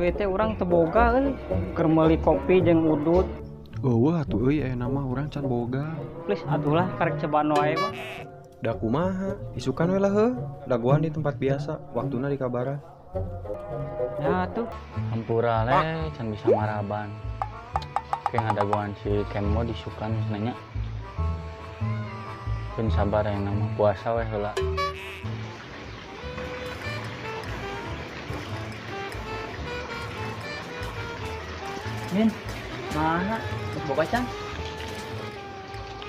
Duit teh urang teu boga euy. Keur meuli kopi jeung udut. Eueuh atuh euy aya nama urang can boga. Please atuh lah karek cobaan wae mah. Da kumaha? Isukan we lah heuh. Dagoan di tempat biasa, waktuna di kabaran. Ya tuh. Hampura le can bisa maraban. Kayak ngadagoan si Kemo disukan nanya. Keun sabar yang nama puasa weh heula. Min, mana? Geus boga can?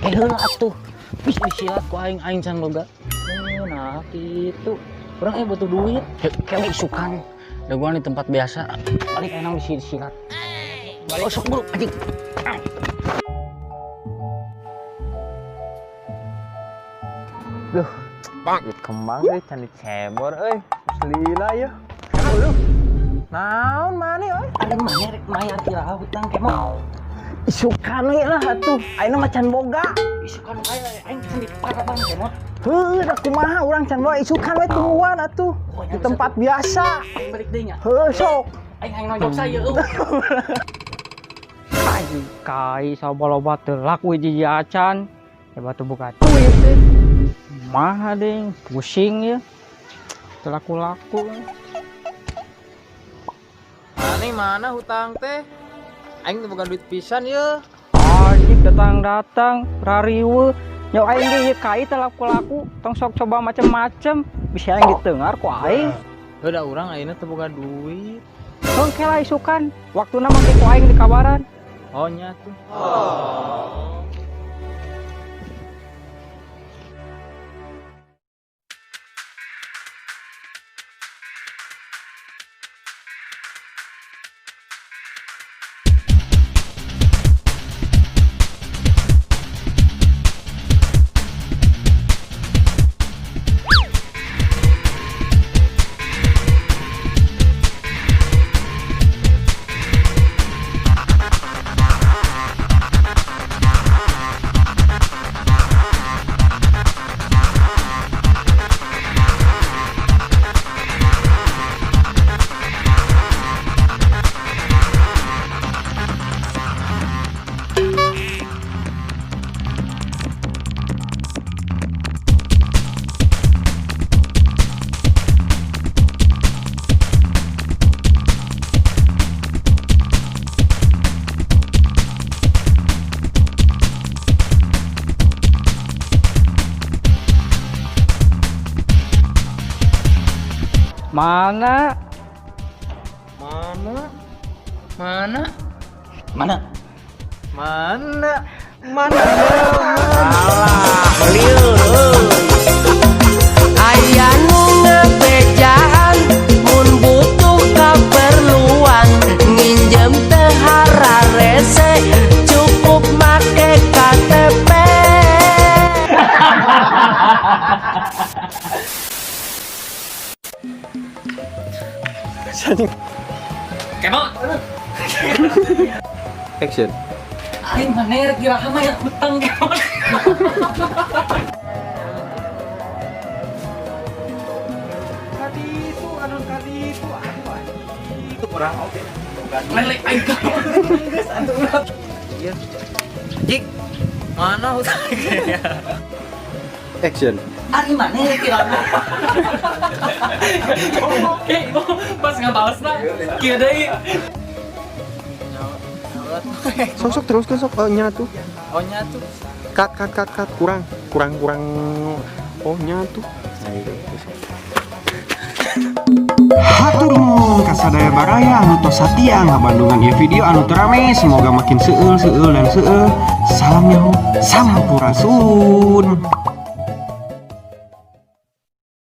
Eh heula atuh. Wis disilat ku aing aing can boga. Oh, nah kitu. Urang butuh duit. Kewe isukan. Dagoan di tempat biasa. Balik aing disilat. Balik sok buru anjing. Duh, duit kembang euy can dicebor euy. Lila ya. Aduh. Naon maneh euy? Ada mana rek mayar iraha hutang Kemo? Isukan we lah atuh. Ayeuna mah can boga. Isukan wae aing can diparaban Kemo. Heuh, da kumaha urang can boga isukan we tungguan atuh. Di tempat biasa. Aing balik deui nya. Heuh, sok. Aing aing nojok saya euy. Anjing kai sabaloba teu laku hiji acan. Ya batu buka duit teh. Kumaha ding, pusing ya. Teu laku-laku. Maneh mana hutang teh? Aing teu boga duit pisan ye. Anjing datang-datang rariweuh. Nyaw aing ge ieu kai teu laku-laku, tong sok coba macem-macem, bisa aing ditengar ku aing. Heuh da urang ayeuna teu boga duit. Heuh kela isukan, waktuna mah ku aing dikabaran. Oh nya tuh. Mana? Mana? Mana? Mana? Mana? Mana? Alah, lieur euy. Aya nu ngabejaan mun butuh kaperluan nginjem teu hararese cukup make KTP. Kemo. Action. Aing maneh rek iraha mayar hutang Kemo. Kadi itu anu kadi itu aduh anjing. Itu urang oge. Lele aing. Geus atuh urang. Iya. Jik. Mana hutang? Action. Ari maneh rek iraha. Oke, pas ngabalesna kieu deui. Sok sok teruskan sok oh, nya tuh. Oh nya tuh. Cut cut cut cut kurang kurang kurang oh nya tuh. Nah, itu. Hatur nuhun ka sadaya baraya anu tos satia ngabandungan ieu video anu teu rame, semoga makin seueul seueul dan seueul. Salam nyaho, sampurasun.